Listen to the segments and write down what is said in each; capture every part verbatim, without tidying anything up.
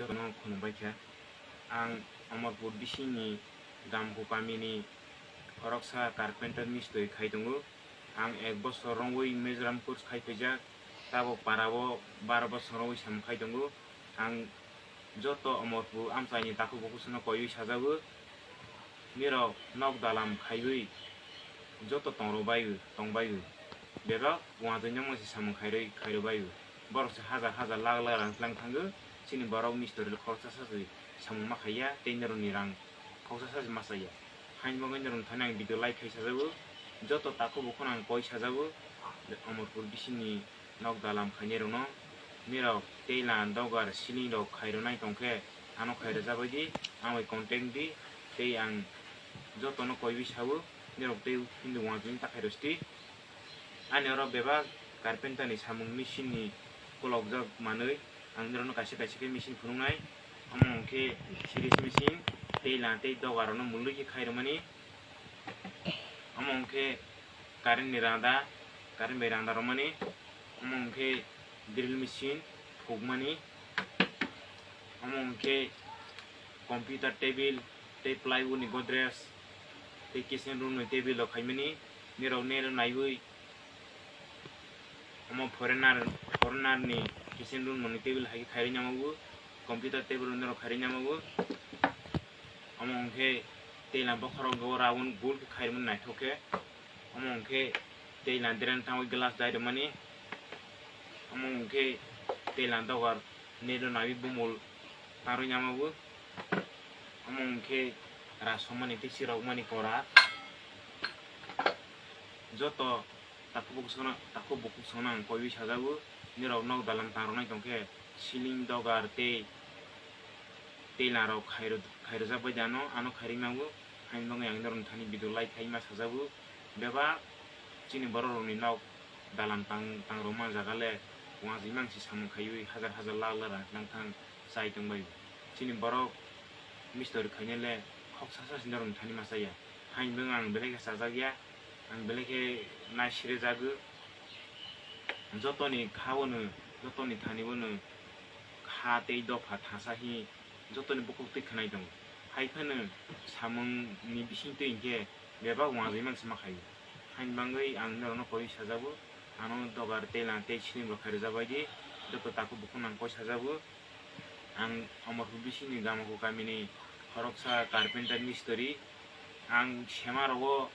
jotono khulumbai kha. Ang Amarpur bisingni Gamkho kamini khoroksa carpenter mistri khai tongo. Ang ek bosor romwi Mizoram course khai phaijak, tabok parao baro bosor romwi samung khai tongo. Ang joto Amarpur amchaini takhuk bukhukno koiwi sajago, nirok nok dalam khaiwi joto tongro bai, tong bai. Bebak uansukno mungsa samung khairwi, khairwi bai. Borok se hajar hajar lakh lakh rang tlang thango, chini borok mistri khoroksa sachi samung ma khaiya, tei nirokni rang khoroksa sachi ma chaya. Haini bagwi nirokni thani ang video like khai sajago, joto takhuk bukhukno ang koi sajago, Amarpur bisingni nok dalam khainai rokno, nirok tei lan dogar ceiling rok khairwnai tongkhe, ano khairwjabai di, ang bai contact di, tei ang jotono koiwi sawo, nirok tei hindu uansukni ta khairwsti. Ani oro bebak carpenter ni samung machine ni kolokjak manwi, ang nirokno kaisa kaisa khe machine phunuknai, omo hwnkhe series machine, tei lan tei dogar rokno mwnwi khe khairwmani. Omo hwnkhe current ni randa, current bai randa romani. Omo hwnkhe drill machine phukmani. Omo hwnkhe computer table tei plywood ni godrej tei kitchen room ni table rok khaimani. Nirok nero naiwi omo foreigner, foreigner ni kitchen room ni table hai khe khairwi namago, computer table rok nirok khairwi namago. Omo hwnkhe tei lam bokhorok go round gul khe khairwmani naithok khe. Omo hwnkhe tei lam dren tangwi glass dai rwmani. Omo hwnkhe tei lam dogar nero naiwi bumul tarwi namago. Omo hwnkhe rasomani tei chirokmani kora. Joto takhuk bukhuk songno, takhuk bukhuk songno ang koiwi sajago, nirok nok dalam tangrwnai tongkhe ceiling dogar tei tei larok khairw-, khairwjak bai de ano, ano khairwi mago, haini bagwi ang norokni thani video like khai ma sajago. Bebak chini borok rokni nok dalam tang, tangrwma jaga le uansukmani se samung khaiwi hajar hajar lakh lakh rang tlang thang chai tongbai. Chini borok mistori khainai le khoksa sa se norokni thani ma chaya. Haini bagwi ang belai khe chajakya, ang belai khe nai sirwi jago. Jotoni kha bono, jotoni thani bono kha tei dopha thangsa hi jotoni bukhuk twi khwnai tongo. Hai phano samungni bisingtwi hinkhe bebak uansukmani se ma khaio. Haini bagwi ang norokno koiwi sajago, ano dogar tei lan tei ceiling rok khairwjak bai di, joto takhuk bukhuk nang koi sajago. Ang Amarpur bisingni Gamkho kamini khoroksa carpenter mistri. Ang sema rogo,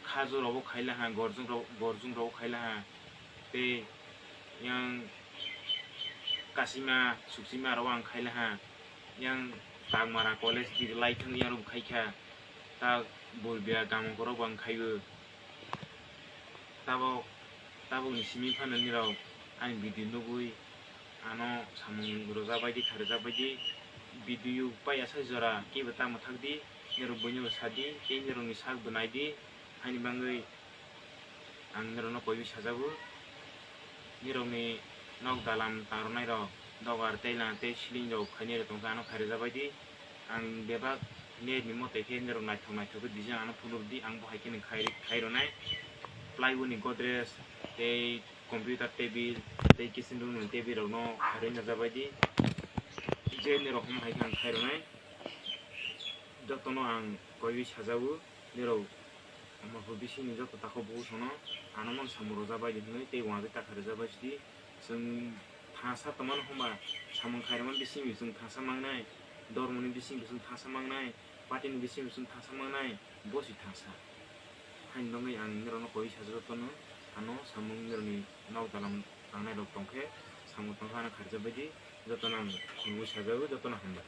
khajur rogo khaila ha, gorjung ro-, gorjung rogo khaila ha. Tei yang kasima, suksima rogo ang khaila ha. Yang Tangmara college di lai thang yang rok khaikha. Ta Borbiya Gamkho rogo ang khaibo. Tabok, tabokni simi phano nirok ani video nugwi ano samung rwjak bai di, khairwjak bai di. Video pai asai jora kebo ta mwthak di, nirok buino bo sa di, tei nirokni sak bo nai di. Haini bagwi ang nirokno koiwi sajago, nirokni nok dalam tangrwnai rok, dogar tei lan tei ceiling rok khainai rok tongkha, ano khairwjak bai di. Ang bebak net ni mote khe norok naithok naithok khe design ano phunuk di, ang bo hai khe nang khai, khai rwnai. Plywood ni godrej tei computer table tei kitchen room ni table rok no khairwi najak bai di. Je norok hom hai khe ang khai rwnai. Jotono ang koiwi sajago, norok Amarpur bisingni joto takhuk bukhuk sono ano man samung rwjak bai di hwnwi tei uansuk ta khairwjak bai di. Chwng thansa tongmani hwnba samung khairokma bisingni chwng thansa mangnai, dormoni bisingni chwng thansa mangnai, party ni bisingni chwng thansa mangnai, bo se thansa. Haini bagwi ang norokno koiwi sajak jotono, ano samung norokni nok dalam tangnai rok tongkhe, samung tongkhe ano kharjak baidi, jotono ang khulumui sajago, jotono hambai.